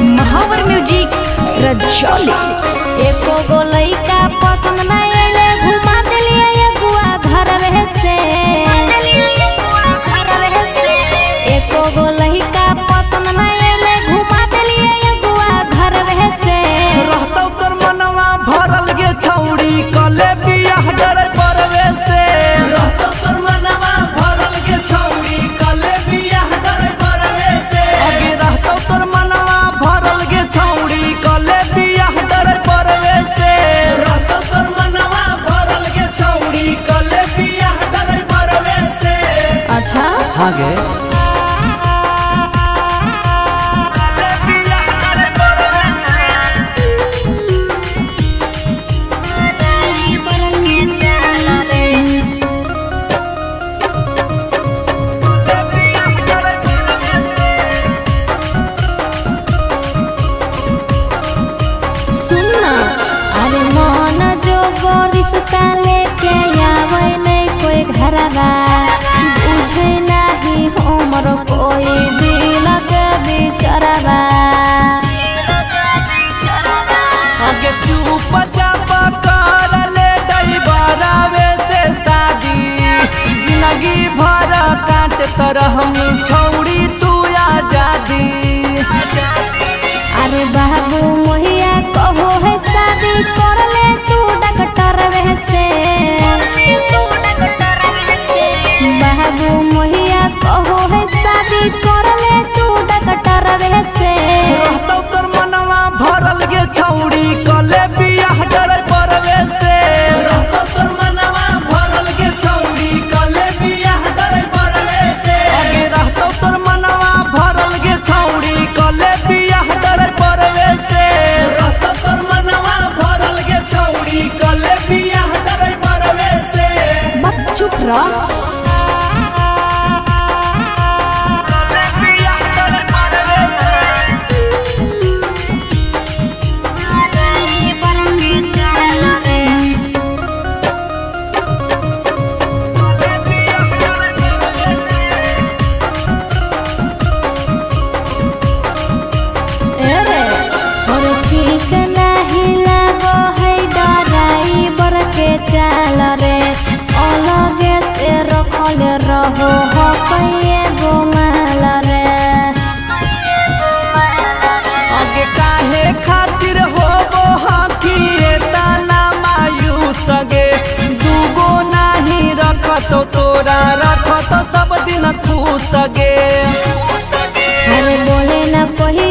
महावर music Rajauli. एको गो लइका पसंद ना आइले, घुमा देलिए एगुआ घरवे से। एको गो लइका पसंद ना आइले, घुमा देलिए एगुआ घरवे से। रहतौ तोर मनवा भरल गे छौड़ी, कले बियाह डरे परवे से। रहतौ तोर मनवा भरल गे छौड़ी, कले बियाह डरे परवे से। आगे रहतौ तोर मनवा भरल गे छौड़ी, कले बियाह डरे परवे से। रहतौ तोर मनवा भरल गे छौड़ी, कले बियाह डरे परवे से। अच्छा हां गे कले बियाह डरे परवे से। सुनना अरे मन जो रिश्ता लेके आवे नहीं कोई घरवा, बुझे नहीं हमर कोई दिल के बिचरवा। आगे चुप चाप कर ले डईबरावे से शादी, जिंदगी भर काट कर हम छौड़ी तू आजादी। अरे बाबू मोहिया कहो है शादी कर ले तू डॉक्टर से। बाबू मोहिया कहो है शादी कर ले तू डॉक्टर से। रहतौ तोर मनवा भरल गे छौड़ी, कले बियाह डरे परवे से। रहतौ तोर मनवा भरल गे छौड़ी, कले बियाह डरे परवे से। आगे रहतौ तोर मनवा भरल गे छौड़ी, कले बियाह डरे परवे से। रहतौ तोर मनवा भरल गे छौड़ी, कले बियाह डरे परवे से। बक चुप रह। कले बियाह डरे परवे से। कले बियाह डरे परवे से। अरे और ठीक नहीं लागो है डराइवर के चाल रे, अलगे से रखल रहो हकैए गो माल रे। आगे काहे खातिर होबो हकी ताना मायूस गे, दूगो नाही रखतो तोरा रखतो सब दिन खुश गे। अरे बोले ना पही